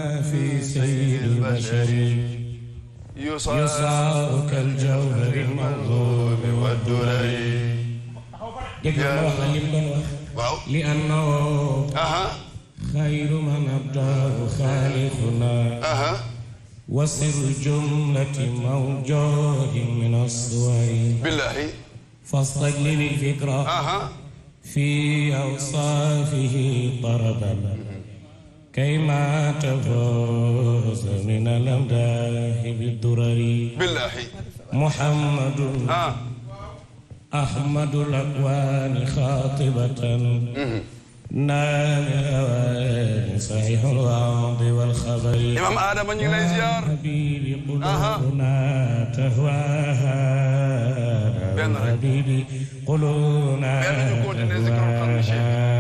في سيد البشر يصار كالجوهر المنظوم والدرر لأنه خير من أبداه خالقنا وسر جملة موجود من الصور بالله فاستجلب الفكرة في أوصافه طربا كيما تفوز من الأمداح بالدرر بالله محمد أحمد الأكوان خاطبة نام الأوان صحيح الوعظ والخبر إمام آدم من يلي زيار حبيبي قلوبنا تهواها حبيبي قلوبنا تهواها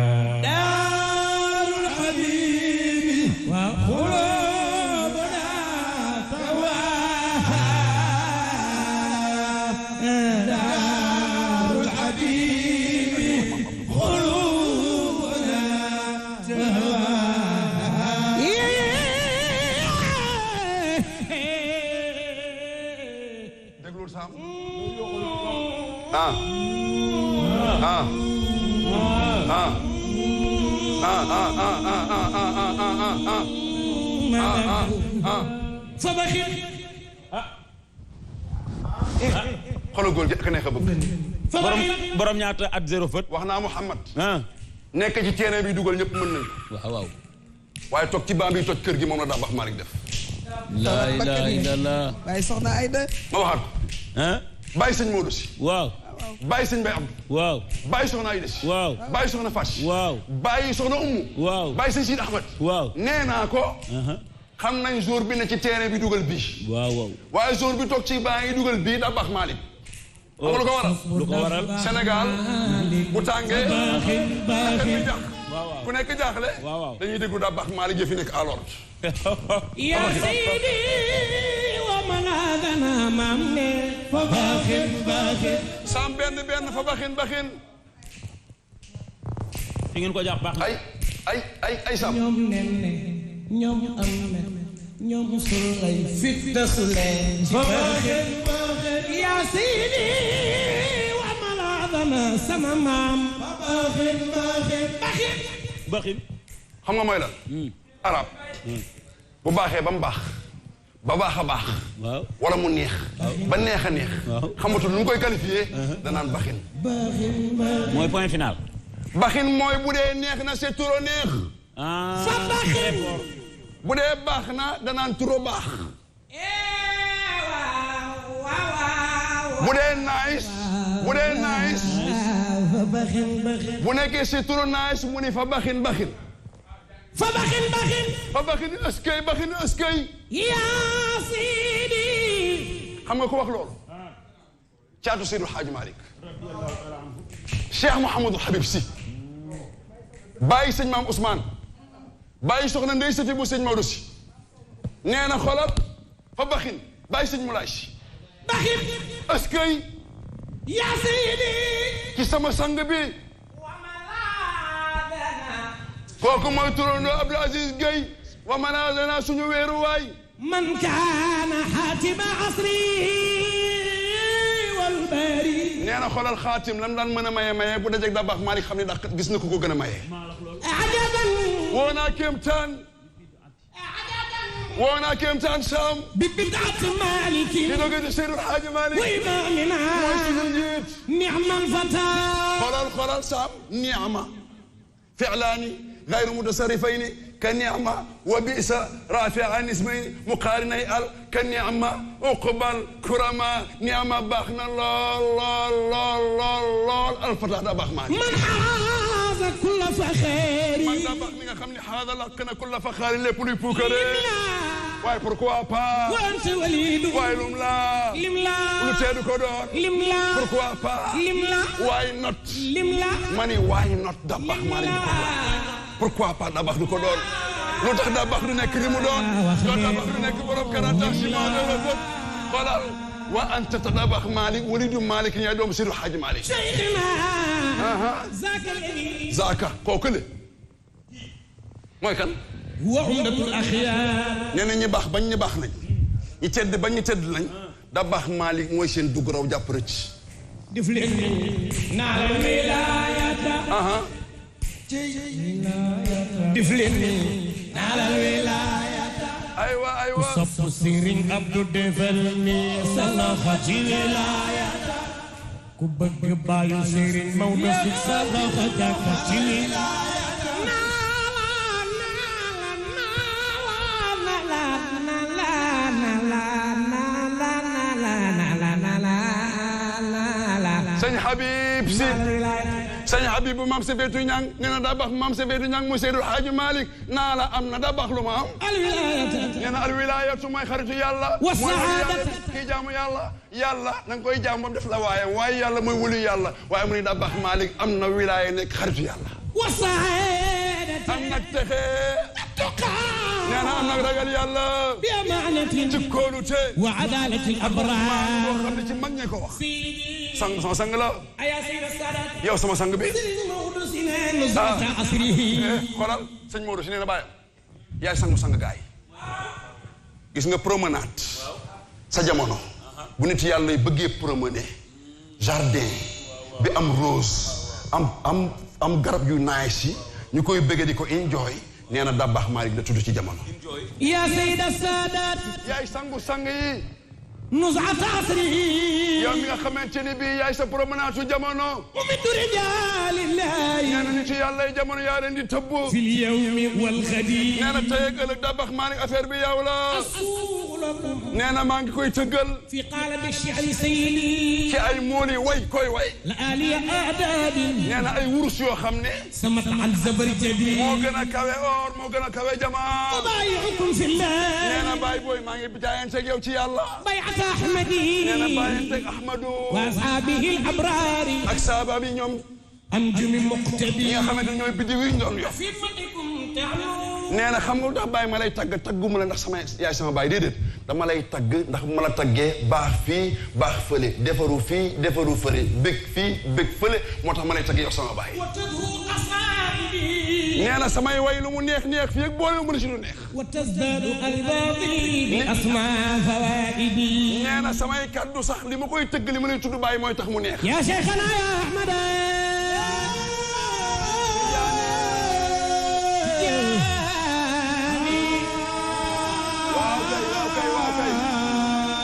فبخير xoolal góor gi ak neex a bëgg. borom ñaata at zéro fët. wax naa Mouhamad. nekk ci terrain bi dugal ñëpp mën nañ ko. waaw waaw. waaye toog ci baam bi toj kër gi moom la daa bax Malick def. laa ilaaha illallaah. waaye soxna Ayda. ma waxaat ko. bàyyi sëñ Modou si. waaw. bàyyi sëñ Bay Abdou. waaw. bàyyi soxna Ayda si. waaw. bàyyi soxna Fass. waaw. bàyyi soxna Umu. waaw. bàyyi sëñ Sidi Ahmed. waaw. nee naa ko. xam nañ jour bi ne ci terrain bi dugal bii. waaw waaw. waaye jour bi toog ci baa ngi dugal bii daa bax Malick. xam nga lu ko waral. lu ko waral. Sénégal bu tàngee. waaw ku nekk jaaxle. waaw waaw. dañuy déglu daa bax Malick jëfi nekk alors. يا سيدي وملاذنا مامي فباخر باخر sam benn fa baxin. fi ngeen ko jàpp baax na. ay sam. ñoom nenne ñoom am na ñoom sulay fit da sulay فباخر باخر يا سيدي وملاذنا sama maam فباخر باخر baxin. xam nga mooy lan. arab bu baaxee ba mu baax. ba baax a baax. waaw. wala mu neex. ba neex a neex. waaw. xamatul nu mu koy qualifié. danaan baxin. mooy point final. baxin mooy bu dee neex na c'est trop neex. ah. fa baxin bu dee baax na danaan trop baax. bu dee nice. bu dee nice. fa baxin baxin bu nekkee c'est trop nice mu ni fa baxin. fa baxin fa baxin ëskay baxin ëskay. yaa Sidi. xam nga ko wax loolu. caatu Seydou Hadj Malick. Cheikh Mouhamadou Habib Sy. bàyyi sëñ maam Ousmane. bàyyi soxna Ndeye Sati bu sëñ Maodo Sy. nee na xoolal fa baxin bàyyi sëñ Moulay Sy. baxin ëskay. yaa Sidi. ci sama sang bi. kooku mooy turandoo Abdou Aziz Gueye. wa manaazana suñu weeru waay. man kaana xaatima asri wal bari. nee na xoolal xaatim lam daan mën a maye bu dajeeg daa baax Malick xam ne daa gis na ku ko gën a maye. ajaban. woo naa kéemtaan. woo naa kéemtaan Saam. bi bidaat Maliki. di doge di Seydou Hadji Malick. wa imaamina. mooy suñu njiit. ni'mal fataa. xoolal Saam. ni'ma. fi'laani غير متصرفين كالنعمة وبئس رافعان اسمين مقارني ال كالنعمة أقبل كرما نعمة باخنا لول الفتح دا باخ ماني من هذا كل فخير من دا باخ ميغا خمني هذا لكنا كل فخار لي بولي بوكري واي pourquoi pas وانت وليد واي لوملا لملا lu teedu ko doon لملا pourquoi pas لملا why not لملا mani why not da bax mani pourquoi pas da bax du ko doon lu tax da bax du nekk li mu doon lu tax da bax du nekk borom karata ci ma la bok xoolal وأنت تطبخ مالك ولد مالك يا دوم سير حاج مالك شيخنا ذاك الذي ذاك كوكله موي كان wa umdatul axyaar. nee na ñi baax bañ ñi baax nañ. ñi tedd bañ ñi tedd nañ. Dabakh Malick mooy seen dugg raw jàpp rëcc. def leen ni naa la wilaayata. def leen ni naa la wilaayata. aywa aywa. ku sopp Serigne Abdou defal ni sa loxo ci wilaayata. ku bëgg baayu Serigne Maodo si sa loxo jàpp ci wilaayata. sëñ Habib si sëñ Habib bu maam Sefeetu Ñang nee na Dabakh maam Sefeetu Ñang mu Seydou Hadji Malick naa la am na Dabakh lu ma am. nee na alwilaayatu mooy xaritu yàlla. wa saadatu kii jaamu yàlla yàlla da nga koy jaam ba mu def la waayam waaye yàlla mooy wulu yàlla waaye mu ne Dabakh Malick am na wilaaya nekk xaritu yàlla. wa saadatu am nag texe. nee na am nag ragal yàlla. bi amaanatin ci kóolute. wa adalatil abraar. boo xam ne ci mag ñee ko wax. sang sama sang la. ayaa sayda saadaat. yow sama sang bi. asrihi. xoolal sëñ Maodo si nee na bàyyam. yaay sangu sang gaay gis nga promenade. sa jamono. bu nit yàlla lay bëggee promener. jardin bi am rose. am garab yu nice yi. ñu koy bëggee di ko enjoy. nee na Dabakh Malick la tudd ci jamono. yaa sayda saadaat. yaay sangu sang yi. nuzat asrihi. yow mi nga xamante ni bii yaay sa promenade su jamono. umitu rijaalillahi. nee na nit yàlla jamono yaa leen di tëbb. fil yawmi wal ghadi. nee na tey ak ëllëg Dabakh Malick affaire bi yow la. nee na maa ngi koy tëggal. fi qaalabi shi'ri sayli. ci ay mooli way koy way. la aliya aadaabin. nee na ay wurus yoo xam ne. samat al zabarjadi. moo gën a kawe or moo gën a kawe jamaa. ubaayi'ukum fillah. nee na baay booy maa ngi jaayanteeg yow ci yàlla. bay'ata ahmadi. nee na baayanteeg Ahmadu. wa ashaabihi al abraari. ak saaba bi ñoom. anjumi muqtadi. ñi nga xamante ne ñooy biddiw yi ñu doon yor. fi madikum ta'lamuun. nee na xam nga lu tax bàyyi ma lay tagg tagguma la ndax sama yaay sama baay déedéet dama lay tagg ndax bu ma la taggee baax fii baax fële defaru fii defaru fële bëgg fii bëgg fële moo tax ma lay tagg yow sama baay. nee na samay way lu mu neex neex fii ak boole mu ne si lu neex. wa tazdaadu albaadi bi asmaa fawaa'idi. nee na samay kaddu sax li ma koy tëgg li ma lay tudd baay mooy tax mu neex. yaa Cheikhana yaa Ahmada.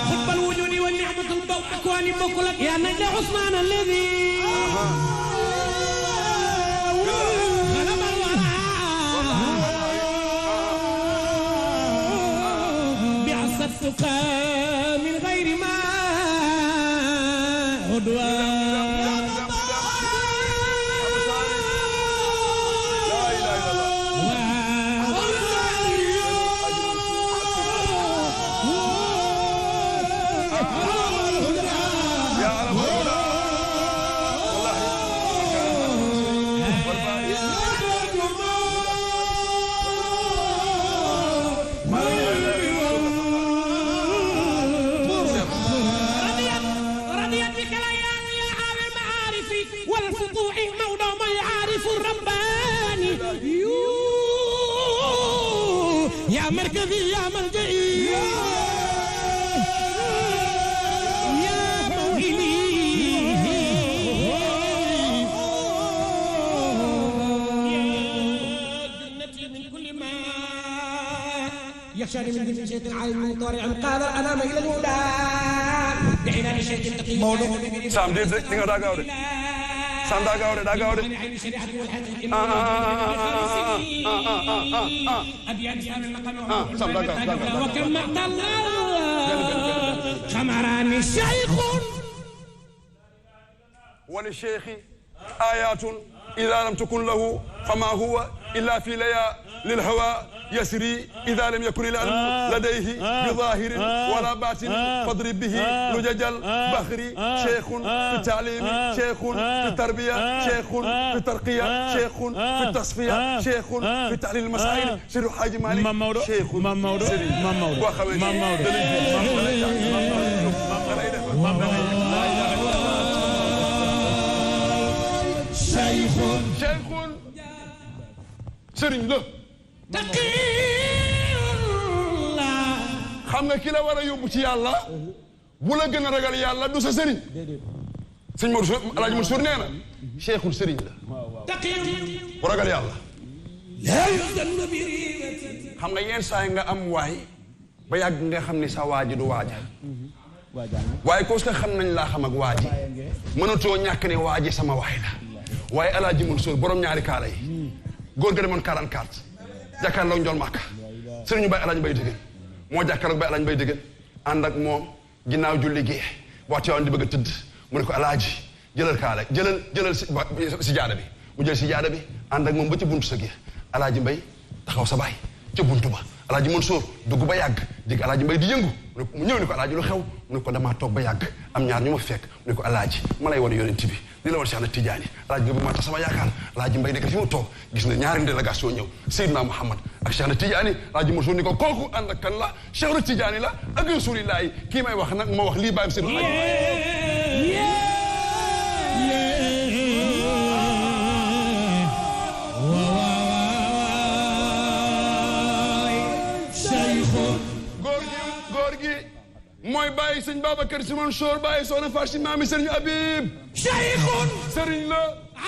xubbal wujuudi wa ni'matul akwaani bokkul ak yaa najla Usmaan alladi. بعصتك من غير ما عدوان. يا مركزي يا ملجئي يا موئلي يا جنتي من كل ما يخشاني من ذي شيء عالم مطارع قال انا ميل الهدى دعينا لشيء تقي Sam di nga daa gaaw de Sam daa gaaw de daa gaaw de Sam daa gaaw وكما طلع خمراني شيخ وللشيخ آيات إذا لم تكن له فما هو إلا في ليا للهوى يسري إذا لم يكن العلم لديه بظاهر ولا باطن فاضرب به لجج البحر شيخ في التعليم شيخ في التربية شيخ في الترقية شيخ في التصفية شيخ في تحليل المسائل سير حاج مالك شيخ شيخ سرين له xam nga ki la war a yóbbu ci yàlla bu la gën a ragal yàlla du sa sëriñ sëñ Mansour Alaaji Mansour nee na cheikhul sëriñ la bu ragal yàlla xam nga yenn saa yi nga am waay ba yàgg nga xam ni sa waaji du waaja waaye ko nga xam nañ laa xam ak waaji mënatoo ñàkk ne waaji sama waay la waaye Alaaji Mansour borom ñaari kaala yi góor ga demoon 44 jàkkaarloo njool Màkka sëriñu Baay Alaaji Mbay Dëgën moo jàkkaarloo Baay Alaaji Mbay Dëgën ànd ak moom ginnaaw julli gee waxtu yoon di bëgg a tëdd mu ne ko Alaaji jëlal kaala jëlal si jaada bi mu jël si jaada bi ànd ak moom ba ci buntu sa gi Alaaji Mbay taxaw sa baay ca buntu ba Alaaji Mansour dugg ba yàgg dégg Alaaji Mbay di yëngu mu ñëw ni ko Alaaji lu xew mu ne ko damaa toog ba yàgg am ñaar ñu ma fekk mu ne ko Alaaji ma lay wan yonent bi li la war Cheikh na Tidiane Alaaji nga bi maa tax sama yaakaar Alaaji Mbay nekk fi mu toog gis na ñaari délégation ñëw Seydina Muhammad ak Cheikh na Tidiane Alaaji Mansour ni ko kooku ànd ak kan la Cheikh na Tidiane la ak Rasulillahi kii may wax nag moo wax lii bàyyam seen mooy bàyyi sëñ Babacar Si Mansour bàyyi soxna Fatou Si maami sëriñ Habib cheikhun sëriñ la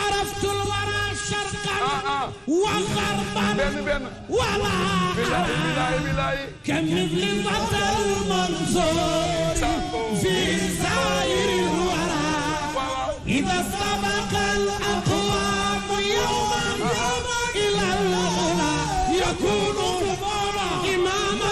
araftul wara sharqan wa gharban benn wala bilaay kam mithli matal Mansour fi sa'ir wara idha sabaqa al aqwam yawman ila al-ula yakunu imama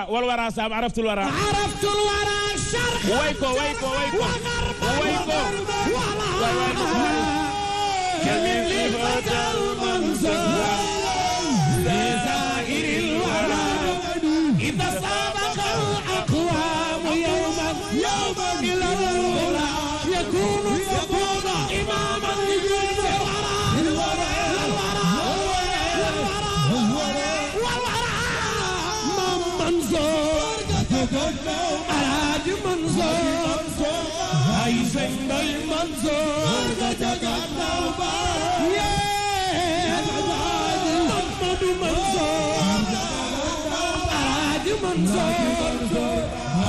والورى سام عرفت الورى شرق ويكو كلمة المنصور لزائر الورى إذا سابق الأقوام يوما إلى الأولى يكون إماما لجل الورى Alaaji Mansour ay sëñ Bay Mansour Mamadu Mansour Alaaji Mansour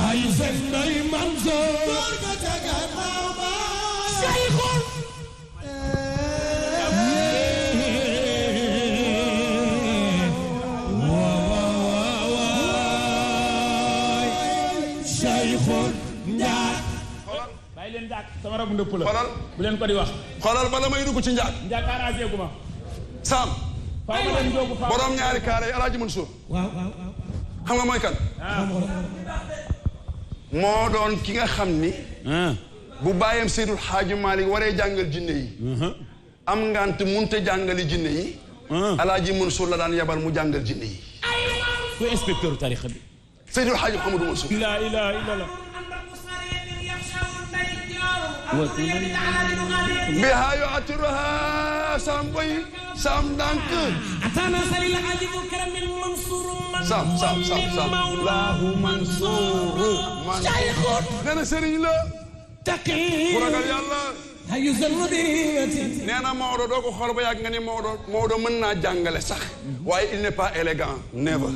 ay sëñ Bay Mansour Cheikhul bàyyi leen njaag sama rabu ndëpp la xoolal bu leen ko di wax xoolal bala may dugg ci njaag arrangé gu ma Sam faa ma leen joogu faa borom ñaari kaare yi Alaaji Mansour xam nga mooy kan moo doon ki nga xam ni bu bàyyam Seydul Xaaji Maalik waree jàngal jinne yi am ngant munte jàngali jinne yi Alaaji Mansour la daan yabal mu jàngal jinne yi ku inspecteur tarixa bi Seydul Xaaji Muhammadu Mansour la ilaha illallah biha yu'atiruha Sam boy Sam dank atana salil ajib karam Mansour Sam lahu Mansour shaykhun nee na sëriñ la taqi ku ragal yàlla nee na Maodo doo ko xool ba yàgg nga ni Maodo mën naa jàngale sax waaye il n'est pas élégant never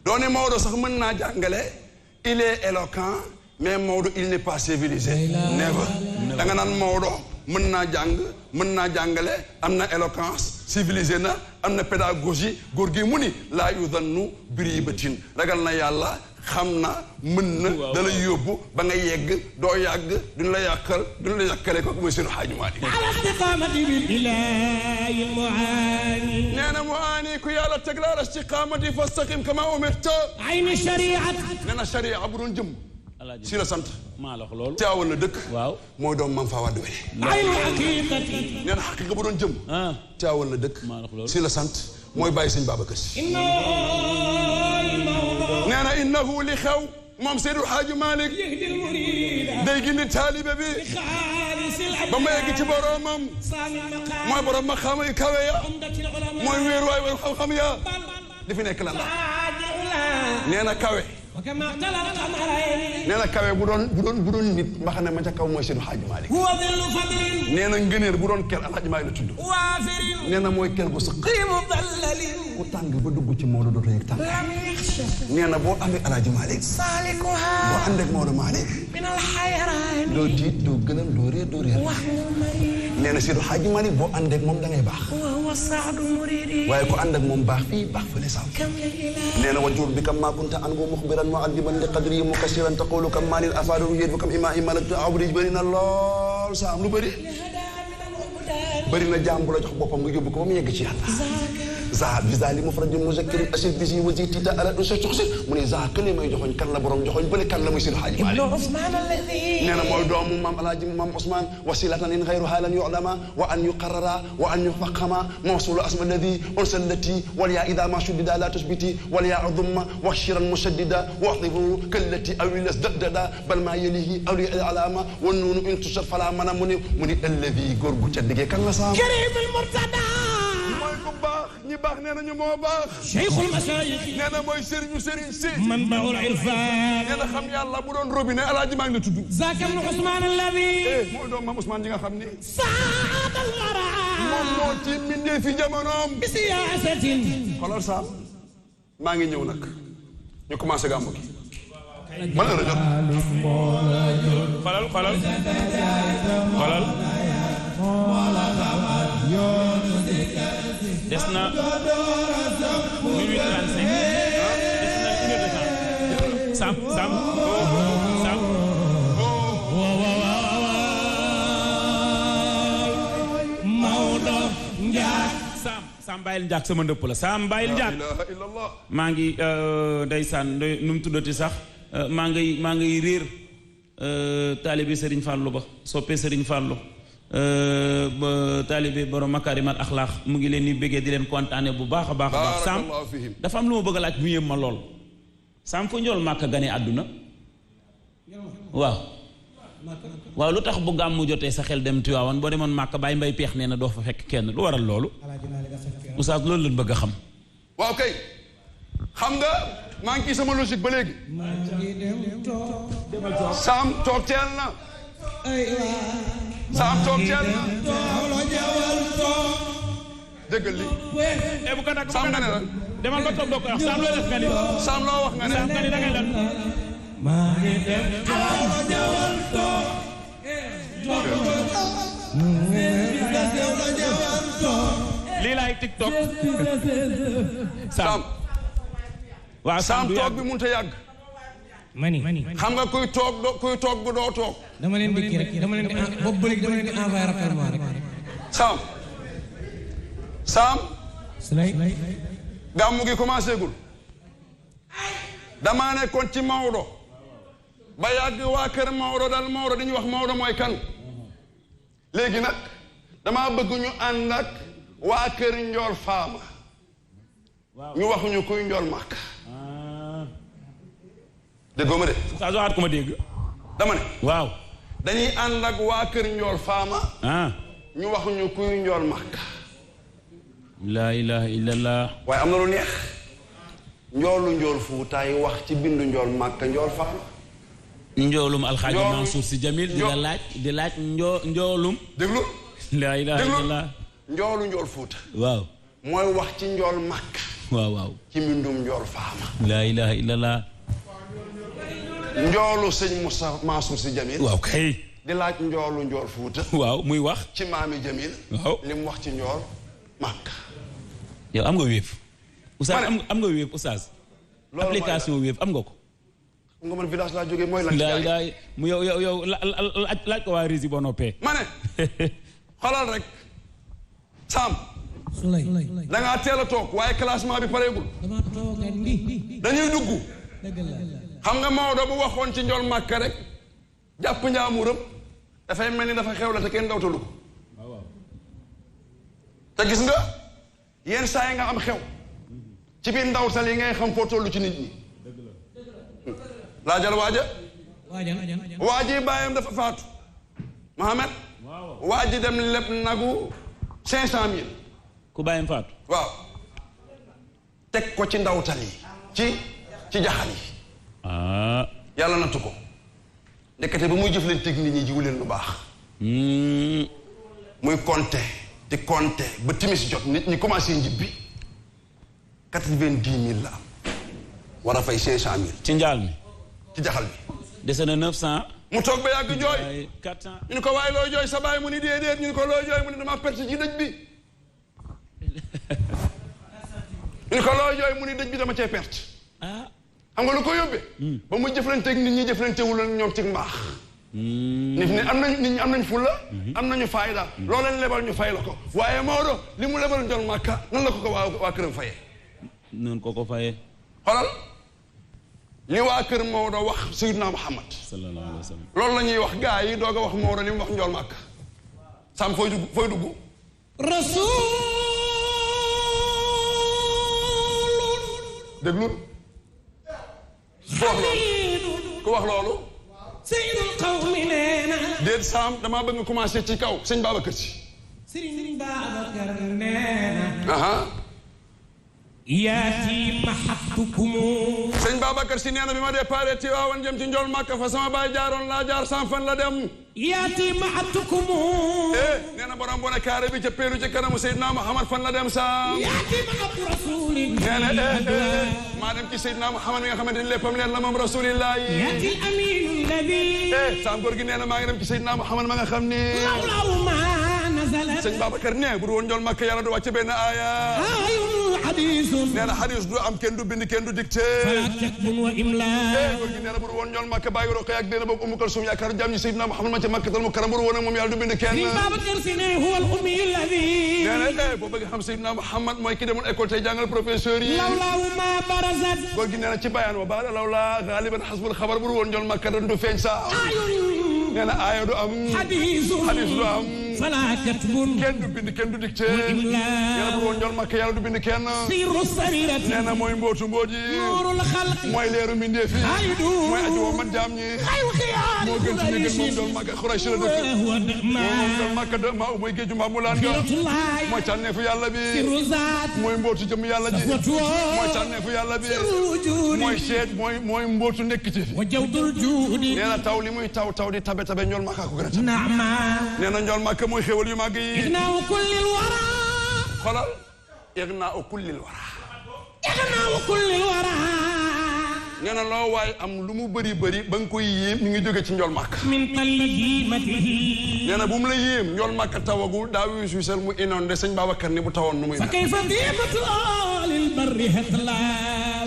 doo ne Maodo sax mën naa jàngale il est éloquent mais Maodo il n'est pas civilisé never da nga naan Maodo mën naa jàng mën naa jàngale am na éloquence civilisé na am na pédagogie góor gi mu ni laa yudannu biribatin ragal na yàlla xam na mën na da lay yóbbu ba nga yegg doo yàgg duñ la yàqal duñ la yàqale ko mooy Seydi Hadji Malick nee na muaani ku yàlla teg la ala istiqaamati fastaqim kama umirta ayni shariat nee na sharia bu doon jëm si la sant maa la wax loolu Tiwaawan la dëkk waaw mooy doom Mam Faa Wade wele ayni haqiqati nee na xaqiqa bu doon jëm Tiwaawan la dëkk si la sant mooy bàyyi sëñ Babacar Si nee na innahu li xew moom Seydou Hadji Malick day gindi taalibe bi ba mu yegg ci boromam mooy borom ma xam yu kawe ya mooy wéeruwaay wala xam-xam ya di fi nekk lan la nee na kawe nee na kawe bu doon nit mbaxane ma ca kaw mooy Seydi Hadji Malick nee na ngëneer bu doon ker Alhaji Malick la tudd nee na mooy ker gu sëq ku tàng ba dugg ci Maodo dootoo yëg tàng nee na boo amee Alhaji Malick boo ànd ak Maodo Malick doo tiit doo gëlëm doo réer doo réer nee na Seydi Hadji Malick boo ànd ak moom da ngay baax waaye ku ànd ak moom baax fii baax fële sax nee na wajur bi kam maa kunta an bu muxbiran muaddiban li qadri mukasiran taqulu kam maalil afaadu yéen kam ima malaktu awri bëri na lool sa am lu bëri na jaam bu la jox boppam nga yóbbu ko ba mu yegg ci yàlla za bizali mufradun muzakkir ashir bisi wasi tita ala du sa coxsi mu ne za kële may joxoñ kan la borom joxoñ bële kan la muy Seydi Hadji Malick nee na mooy doomu maam alaaji maam Ousmane wasilatan in xayru haalan yu'lama wa an yuqarrara wa an yufaqama mawsulu asma alladi ursallati wal yaa ida ma shuddida la tusbiti wal yaa udumma washiran mushaddida waxdifu kallati awilas dadada bal ma yalihi awli alama wa nuunu in tushat fala mana mu ni alladi góor gu ca diggee kan la saam karimul murtada mooy ku baax ñi baax nee nañu moo baax cheikhul masayikh nee na mooy sëriñu sëriñ si manbaul irfan nee na xam yàlla bu doon robinet Alaaji maa ngi la tudd zaka ibn Usman alladi mooy doom maam Ousmane ji nga xam ni saad al wara moom moo ci mbindee fi jamonoom bi siyasatin xoolal saa maa ngi ñëw nag ñu commencé gàmmu gi ban heure jot xoolal des na minute 35 des na une heure de temps Sam Maodo Ndiak Sam bàyyil Ndiak sama ndëpp la Sam bàyyil Ndiak maa ngi ndeysaan nu mu tuddati sax maa ngi réer taalibe Serigne Fallou ba soppe Serigne Fallou taalibe borom makarimal axlaax mu ngi leen di bëggee di leen kontaane bu baax a baax a baax Sam dafa am lu ma bëgg a laaj bu yëm ma lool Sam fu njool màkk gane àdduna waaw lu tax bu gàmmu jotee sa xel dem Tiwaawan boo demoon màkk bàyyi mbay peex nee na doo fa fekk kenn lu waral loolu Oustaz loolu lañ bëgg a xam waaw kay xam nga maa ngi ci sama logique ba léegi Sam toog teel na Sam toog teel na dëggal li bu ko nag Sam nga ne la demal ba toog doo ko wax Sam loo def nga ni Sam loo wax nga ne Sam nga ni da ngay lan maa ngi dem lii laay TikTok Sam waaw Sam toog bi mënut a yàgg mani xam nga kuy toog bu doo toog dama leen di kii rek dama leen di boobu bëri dama leen di envoyé rapidement rek Sam Sulay gàmmu gi commencé gul damaa nekkoon ci Maodo ba yàgg waa kër Maodo daal Maodo dañuy wax Maodo mooy kan léegi nag damaa bëgg ñu ànd ak waa kër Njool Faama ñu waxuñu kuy Njool Màkk déggoo ma de saa waxaat ko ma dégg dama ne waaw dañuy ànd ak waa kër Njool Faama ñu waxuñu kuy Njool Màkk laa ilaha illallah waaye am na lu neex njoolu Njool Fuutaay wax ci bindu Njool Màkk Njool Faama njoolum alxaaji Mansour si Jamil di laaj njoolum déglu laa ilaha illallah njoolu Njool Fuuta waaw mooy wax ci Njool Màkk waaw ci mbindum Njool Faama laa ilaha illallah njoolu sëñ Moussa Mansour si Jamil waaw kay di laaj njoolu Njool Fuuta waaw muy wax ci maami Jamil waaw li mu wax ci Njool Màkk yow am nga Wave Oustaz am nga Wave Oustaz application Wave am nga ko nga man village laa jógee mooy lan laay mu yow laaj ko waa Rési boo noppee ma ne xoolal rek Sam Sulay da ngaa teel a toog waaye classement bi pareegul dama toog ndi dañuy dugg dëgg la xam nga Maodo bu waxoon ci Njool Màkk rek jàpp njaamuram dafay mel ni dafa xew la te kenn dawtalu ko te gis nga yenn saa yi nga am xew ci biir ndawtal yi ngay xam foo tollu ci nit ñi laajal waaja waaji bàyyam dafa faatu Mohamed waa ji dem leb nagu 500000 ku bàyyam faatu waaw teg ko ci ndawtal yi ci jaxal yi yàlla nattu ko nekkate ba muy jëf leen technique ñi jiwu leen lu baax muy compter di compter ba timis jot nit ñi commencé njibbi 90000 la am war a fay 500000 ci njaal mi ci jaxal bi dese na 900 mu toog ba yàgg jooy 400 ñu ne ko waaye looy jooy sa baay mu ni déedéet ñu ne ko looy jooy mu ni dama perte ci dëj bi ñu ne ko looy jooy mu ni dëj bi dama cee perte xam nga lu ko yóbbee ba mu jëflanteeg nit ñi jëflantewul ak ñoom ci mbaax nit ñi am nañ fulla am nañu fayda loo leen lebal ñu fay la ko waaye Maodo li mu lebal Njool Màkka nan la ko waa këram fayee noonu ko fayee xoolal li waa kër Maodo wax Seydina Muhammad sallallahu alayhi wa sallam loolu la ñuy wax gaa yi doog a wax Maodo li mu wax Njool Màkka sam fooy dugg rasul déglul ku wax loolu sayyidul qawmi neena déet Sam damaa bëgg nga commencé ci kaw sëñ Babacar Si Sëriñ Babacar neena yaati mahabtukum sëñ Babacar Si nee na bi ma déparé ci waawan jëm ci Njool Màkka fa sama baay jaaroon laa jaar Sam fan la dem yaati mahabtukum nee na borom bone kaare bi ca péeru ci kanamu Seydina Muhammad fan la dem Sam yaati mahabbu rasulin nee na maa dem ci Seydina Muhammad mi nga xamante ni léppam leen la moom rasulillah yi yaati aminu alladi Sam góor gi nee na maa ngi dem ci Seydina Muhammad ma nga xam ni lawlaw ma nazalat sëñ Babacar ne bu du woon Njool Màkka yàlla du wàcce benn aaya nee na xadis du am kenn du bind kenn du dicté góor gi nee na bu du woon Njool Màkka bàyyi roqe ak dina boobu Umu Kalsum yaakaar jàmm ñi Seydina Muhammad ma ca Makkatal Mukarram bu du woon ak moom yàlla du bind kenn nee na boo bëgg xam Seydina Muhammad mooy ki demoon école tey jàngal professeur yi góor gi nee na ci bayaan wa baala lawla galiban hasbul xabar bu du woon Njool Màkka du feeñ sa nee na aaya du am xadis du am kenn du bind kenn du dicté nee na bu du woon Njool Màkka yàlla du bind kenn nee na mooy mbootu mboot yi mooy leeru mbindeef yi mooy aji woo man jaam ñi moo gën ci ñu gën moom Njool Màkka Xuraysh la dëkk moom Njool Màkka de maa mooy géeju Mbambulaan nga mooy tànneefu yàlla bi mooy mbootu jëm yàlla ji mooy tànneefu yàlla bi mooy seet mooy mbootu nekk ci nee na taw li muy taw di tabe Njool Màkka ko gën a tabe nee na Njool Màkka mooy xéwal yu màgg yi xoolal ignaa kullil wara nee na loo waay am lu mu bëri ba nga koy yéem ñu ngi jóge ci Njool Màkka nee na bu mu la yéem Njool Màkka tawagul daa wii suisel mu inondé sëñ Babacar ni bu tawoon nu muy mel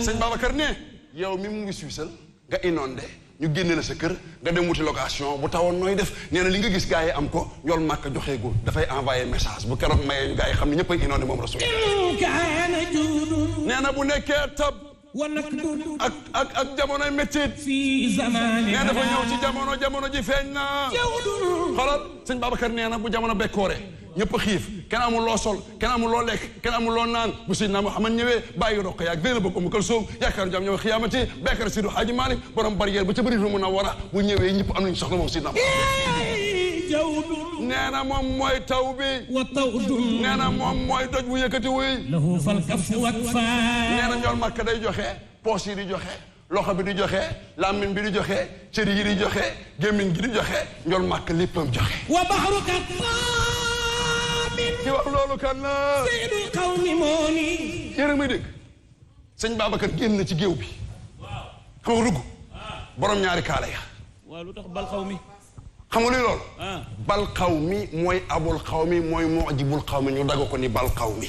sëñ Babacar ne yow mi mu ngi suisel nga inondé ñu génne la sa kër nga dem wuti location bu tawoon nooy def nee na li nga gis gars yi am ko Njool Màkka joxeegul dafay envoyé message bu keroog mayee ñu gars yi xam ne ñëpp ay inondé moom rasul nee na bu nekkee tab ak jamonoy méttit nee dafa ñëw ci jamono ji feeñ na xoolal sëñ Babacar nee na bu jamono bekkoore ñëpp xiif kenn amul loo sol kenn amul loo lekk kenn amul loo naan bu Seydina Muhammad ñëwee bàyyi roq yaag dina bëgg Umu Kalsum yaakaaru jàmm ñëw xiyaamati Bekar Seydi Hadji Malick borom barrière ba ca bëri mu na war a bu ñëwee ñëpp am nañu soxla moom Seydina nee na moom mooy taw bi nee na moom mooy doj bu yëkkati wuy nee na Njool Màkka day joxe poos yi di joxe loxo bi di joxe làmmiñ bi di joxe cër yi di joxe gémmiñ gi di joxe Njool Màkka léppam joxe ki wax loolu kan la sayyidul qawmi mooni yéen a may dégg sëñ Babacar génn na ci géew bi xam nga dugg borom ñaari kaala ya waaw lu tax bal xaw mi xam nga luy loolu bal xaw mi mooy abul xaw mi mooy mu'jibul xaw mi ñu daga ko ni bal xaw mi